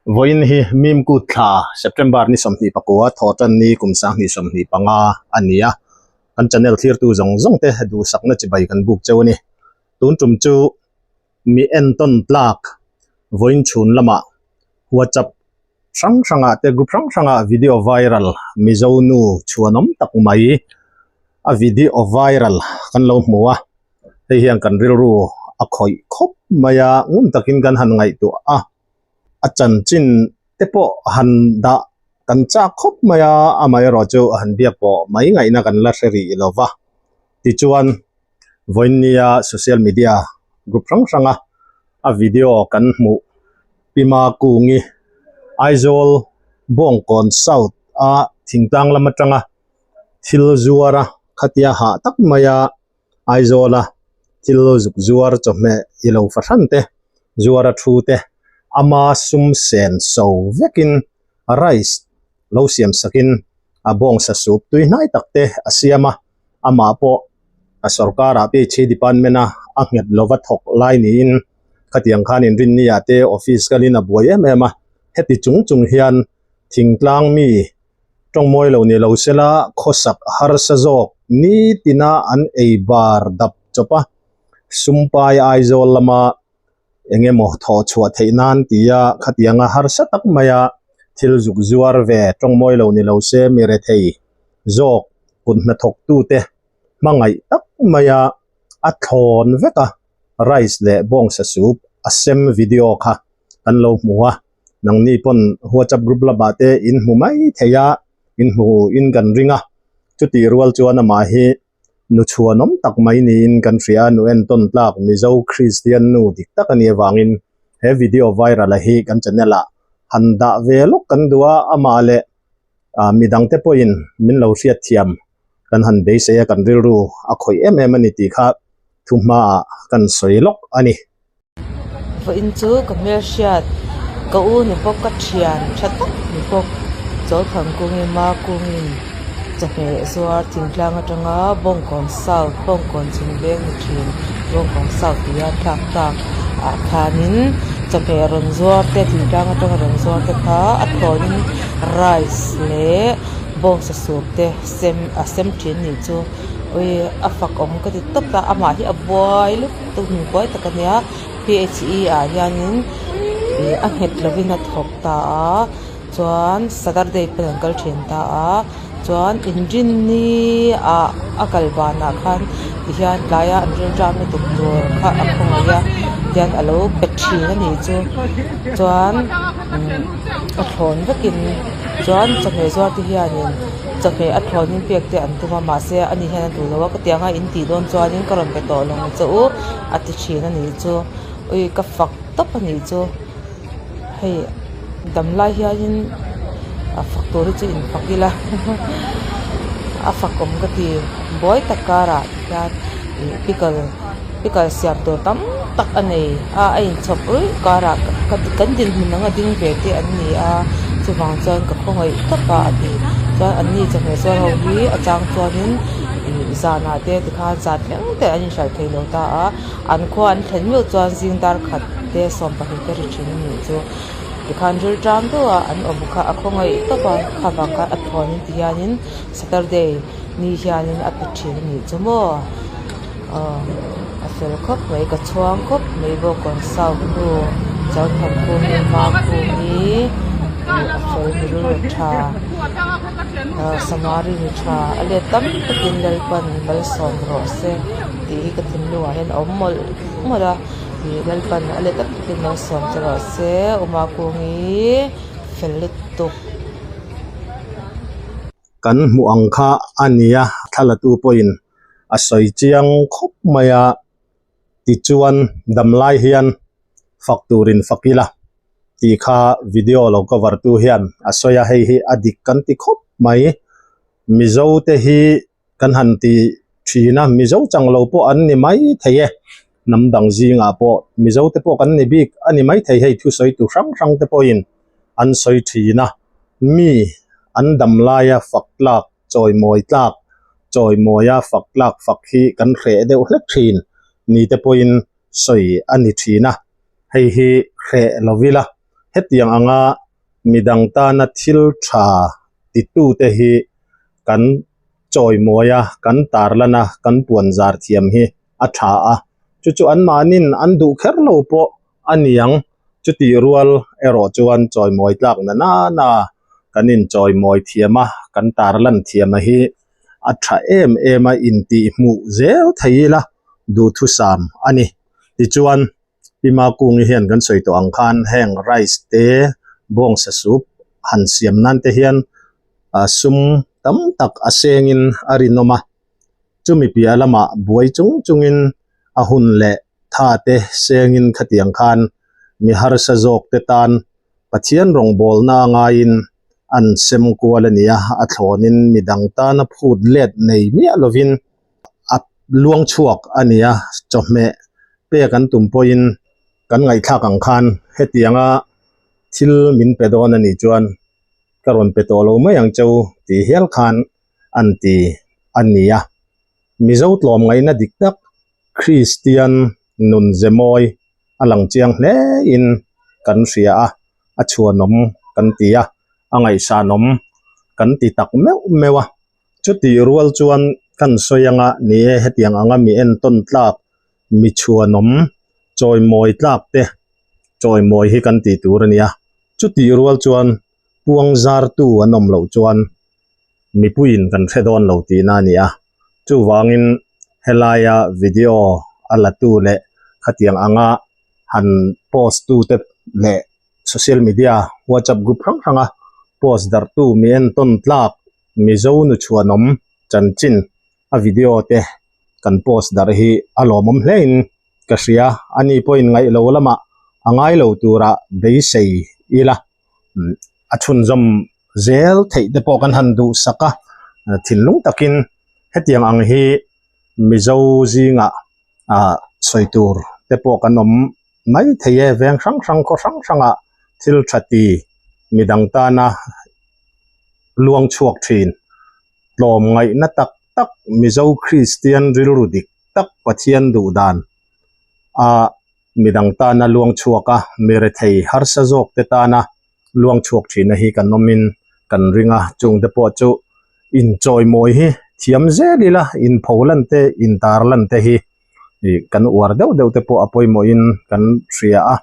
Vawiin hi Mimkut thla September ni 24 thaw tan ni kum 2025 a ni a, kan channel thlirtu zawng zawng te duhsakna chibai kan buk cheu a ni. Tun tum chu mi entawn tlak vawiin chhun lamah WhatsApp hrang hrangah te group hrang hrangah video viral Mizo nu chhuanawm tak mai a video viral kan lo hmu a. Hei hian kan rilru a khawih khawp mai a, ngun takin kan han ngaihtuah a, a chanchin te pawh han dah kan chak khawp mai a, amaherawh chu han biak pawh mai ngaihna kan la hre rih lo va. Tichuan, vawiinnia social media group hrang hranga a video kan hmuh Pima Kungi, Aizawl Bawngkawn South a thingtlang lam atanga thil zuar a khatia hah tak mai a Aizawl a thil zuk zuar chawhmeh i lo fahran te zuar a thu te ama sum sen so vekin rice lo siam sakin a bawngsa sup tui hnai tak te a siam a amah pawh a sorkar ah PHE department a a nghet lova thawk lai niin khatiang khan inrinni ah te office kalin a buai em em a heti chung chung hian thingtlang mi Tawng mawi lo ni lo sela khawsak harsa zawk nitina an ei bar dap chawp a, Sumpai Aizawl lama eng emaw thawh chhuah theih nan tia khatianga harsa tak maia thil zuk zuar ve tawng mawi lo ni lo se mi rethei zawk kut hnathawktute hmangaih tak maia a thlawn vek a, rice leh bawngsa soup a sem video kha kan lo hmu a. Nangni pawn WhatsApp group lamah te in hmu mai thei a, in hmu in kan ring a, chutih rual chuan amah hi nu chhuanawm tak mai niin kan hria a, nu entawn tlak Mizo Kristian nu dik tak a nih avangin he video viral a hi kan channel ah han dah ve lawk kan duh a, amah leh midangte pawhin min lo hriatthiam kan han beisei a, kan rilru a khawih em em a ni tih kha thuhmaah kan sawi lawk a ni. Vawiin chu ka hmelhriat ka u ni bawk ka thian tha tak ni bawk chawlthang kungin ma kungin chawhmeh zuar thingtlang atanga bawngkawn south bawngkawn chhun veng ni thin bawngkawn south tih a thlak tak ah khanin chawhmeh rawn zuar te thingtlang atanga rawn zuar te kha a thlawnin rice leh bawngsa soup te sem a sem thin nih chu ui a fak awm ka ti tawp a amah hi a buai lutuk. Tun buai tak ania phe ah hianin ih a nghet lovin a thawk ta a chuan saturday pawn an kal thin ta a chuan inrinni ah a kal banah khan tihian tlaia an rilṭam lutuk tur kha a khawngaih a tihian a lo pe thin a nih chu chuan umm a thlawn vekin chuan chawhmeh zuar te hianin. Chawhmeh a thlawnin pek te an tum a mahse ani hian a duh lo a ka tiang a in tih dawn chuanin ka rawn pe tawh lo ang che u a ti thin a nih chu ui ka fak tawp a nih chu hei dam lai hianin a fak tur hi chu in fak ila a fak awm ka ti buai tak karah hian ih pickle pickle siam tur tam tak a nei a a inchhawp ruih karah kan dinhmun ang a ding ve te an ni a chuvang chuan ka khawngaih tawp a a ti chuan an ni chawhmeh zuar ho hi a chang chuanin ih zanah te tikhan zan thleng te an inhralh thei lo ta a an khua an thlen meuh chuan zing dar khat te sawmpahnih te ri thin a nih chu tikhan ril ṭam deuh a an awm kha a khawngaih tawp a khavang khan a thlawnin ti hianin saturday ni hianin a pe thin a nih chu maw. Aw a fel khawp mai ka chhuang khawp mai bawk kawr south nu chawlthawm khum hi hma khum hi ih a fel mi rilru tha ah samari mi tha a let tam takin Lalpan malsawm rawh se tih hi ka thinlungah hian a awm mawlh mawlh a ih Lalpan a let tam takin malsawm che rawh se Uma Kungi fel lutuk. Kan hmuh ang kha a nia thlalatu pawhin a sawi chiang khawp mai a, tichuan damlai hian fak turin fak ila tih kha video lo cover tu hian a sawi a, hei hi a dik kan ti khawp mai. Mizo te hi kan han ti thin a, Mizo chang lo pawh an ni mai thei e, hnam dang zingah pawh Mizo te pawh kan ni bik a ni mai thei, hei thusawi tu hrang hrang te pawhin an sawi thin a, mi an damlaia fak tlak chawimawi tlak, chawimawia fak tlak fak hi kan hreh deuh hlek thin ni te pawhin sawi a ni thin a, hei hi hreh lo ila. Hetiang anga midang tana thil tha titute hi kan chawimawi a, kan tarlan a, kan puanzar thiam hi a tha a. Chu chu anmahnin an duh kher lo pawh a niang. Chutih rual erawh chuan chawimawi tlak na nana kan inchawimawi thiam a, kan tarlan thiam a hi a tha em em a, intihhmuh zel thei ila duhthusam a ni. Tichuan. Pi Makungi hian kan sawi tawh ang khan heng rice te bawngsa soup han siam nan te hian ah sum tam tak a sengin a rinawm a, chumi piah lamah buai chung chungin a hun leh tha te sengin khatiang khan mi harsa zawk te tan Pathian rawngbawlna a ngaiin an sem kual a ni a, a thlawnin midang tana phut let nei miah lovin a luang chhuak a ni a, chawhmeh pek an tum pawhin kan ngaihthlak ang khan hetianga thil min pe dawn a nih chuan ka rawn pe tawh lo mai ang cheu tih hial khan an ti a ni a. Mizo tlawmngaihna dik tak Kristian nun ze mawi a lang chiang hle in kan hria a, a chhuanawm kan ti a, a ngaihsanawm kan ti tak meuh meuh a. Chutih rual chuan kan sawi anga ni e, hetiang anga mi entawn tlak, mi chhuanawm, chawimawi tlak te chawimawi hi kan tih tur a ni a. Chutih rual chuan puang zartu an awm loh chuan mipuiin kan hre dawn lo tihna a ni a. Chuvangin helaia video a latu leh khatiang anga han post tute leh social media WhatsApp group hrang hranga post darhtu mi entawn tlak Mizo nu chhuanawm chanchin a video te kan post darh hi a lawmawm hle in ka hria. Ani pawhin ngaih lo lamah a ngai lo tura beisei ila a chhunzawm zel theih te pawh kan han duhsak a, thinlung takin hetiang ang hi Mizo zingah ah sawi tur te pawh kan awm mai thei e veng hrang hrang khaw hrang hrangah thil tha ti midang tana luang chhuak thin tlawm ngaihna tak tak Mizo Kristian rilru dik tak Pathian duh dan a midang tana luang chhuak a mi rethei harsa zawk te tana luang chhuak thina hi kan awmin kan ring a chung te pawh chu inchawimawi hi thiam zel ila inpho lan te intar lan te hi ih kan uar deuh deuh te pawh a pawimawhin kan hria a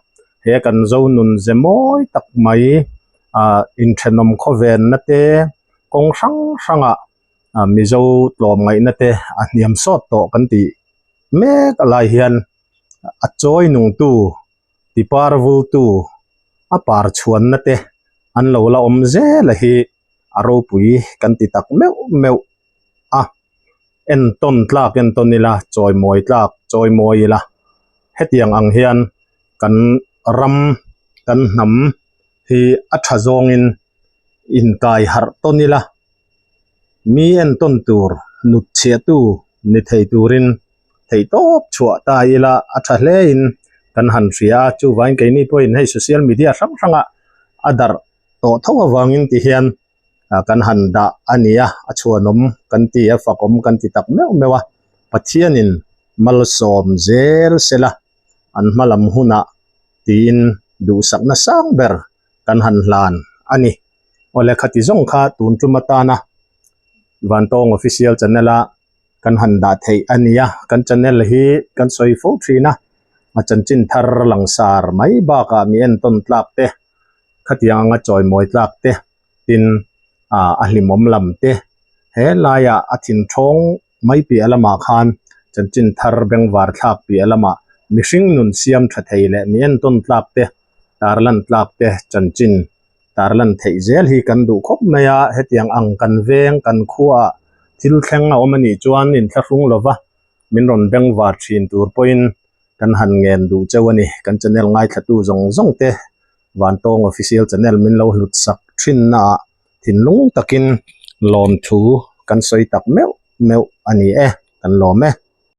he kan zo nun ze mawi tak mai ah inthenawm khawvenna te kawng hrang hrangah ah mizo tlawm ngaihna te a hniam sawt tawh kan tih mek lai hian a chawi nungtu tipar vultu a par chhuanna te an lo la awm zel a hi a ropui kan ti tak meuh meuh a entawn tlak entawn ila chawimawi tlak chawimawi ila hetiang ang hian kan ram kan hnam hi a tha zawngin inkai harh tawn ila mi entawn tur nut chhiahtu ni thei turin theih tawp chhuah ta ila a tha hle in kan han hria a chuvangin keini pawhin hei social media hrang hrangah a darh tawh tho avangin ti hian kan han dah a ni a a chhuanawm kan ti a fakawm kan ti tak meuh meuh a Pathianin malsawm zel sela an hma lam hunah tiin duhsakna sang ber kan han hlan a ni. Awle khati zawng kha tun tum atana Vantawng Official Channel a kan han dah theih a ni a, kan channel hi kan sawi fo thin a, a chanchin thar langsar mai bakah mi entawn tlak te, khatiang anga chawimawi tlak te tin ah a hlimawm lam te he laiah a thinthawng mai piah lamah khan chanchin thar bengvar thlak piah lamah mihring nun siam tha thei leh mi entawn tlak te tarlan tlak te chanchin tarlan theih zel hi kan duh khawp mai a, hetiang ang kan veng kan khuaah thil thleng a awm a nih chuan inthlahrung lova min rawn bengvar thin tur pawhin kan han ngen duh cheu a ni. Kan channel ngaithlatu zawng zawng te Vantawng Official Channel min lo hlut sak thinnaah thinlung takin lawmthu kan sawi tak meuh meuh a ni e, kan lawm e.